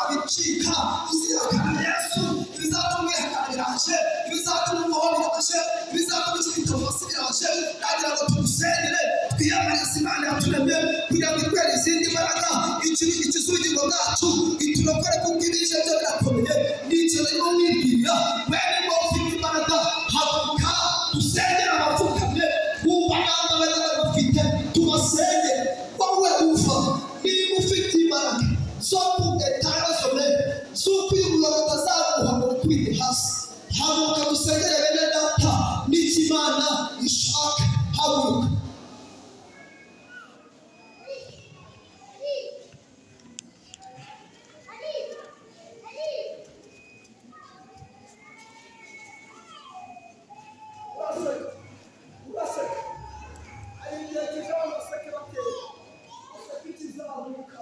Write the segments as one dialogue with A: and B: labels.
A: Bizabicika uzihakana Yesu, ibizatuma umwihakana biraje, ibizatuma uvaho biraje, ibizatuma ikibito hasi biraje. Ndagira ngo tugusengere, twiyamarize Imana yaturemye kugira ngo itwere izindi mbaraga, ikize ubugingo bwacu, iturokore, kuko ibije byo birakomeye. Ni ikintu urimo wibwira wene ngo ufite imbaraga. Haguruka dusengere abapfukamye, wumva nta mbaraga bafite, tubasengere. Wowe uva niba ufite imbaraga zo kugetarasome z'uko uyu muyobo utazaguha ngo ukubite hasi, haguruka dusengere bene data n'icyo Imana ishaka. Haguruka. Uraseka, uraseka. Hari igihe kije abantu baseke batera, baseka ikizamuka,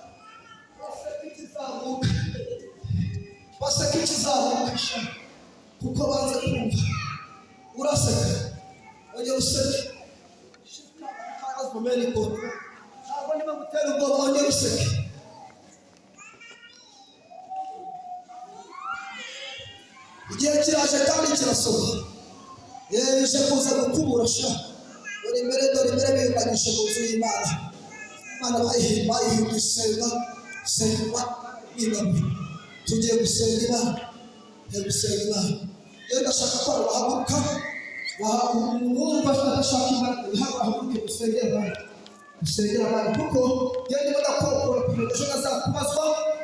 A: baseka ikizamuka, baseka ikizamuka sha, kuko banze kumva. Uraseka, ongera useke. Ntabwo ndimo gutera ubwoba, ongera useke. Igihe kiraje kandi kirasohoka, yeje kuza gukubura sha. Dore imbere, dore imbere, biyunganyije mu nzu y'Imana. Imana bayihinduye isenga senga n'ingabo. Tugiye gusenga Imana, tugiye gusenga Imana. Iyo ndashaka ko abantu bahaguruka, wumva adashaka imbaraga, haguruke dusengere abandi, dusengere abandi, kuko iyo ndimo ndakokora kugira ngo ejo ntazakubazwa.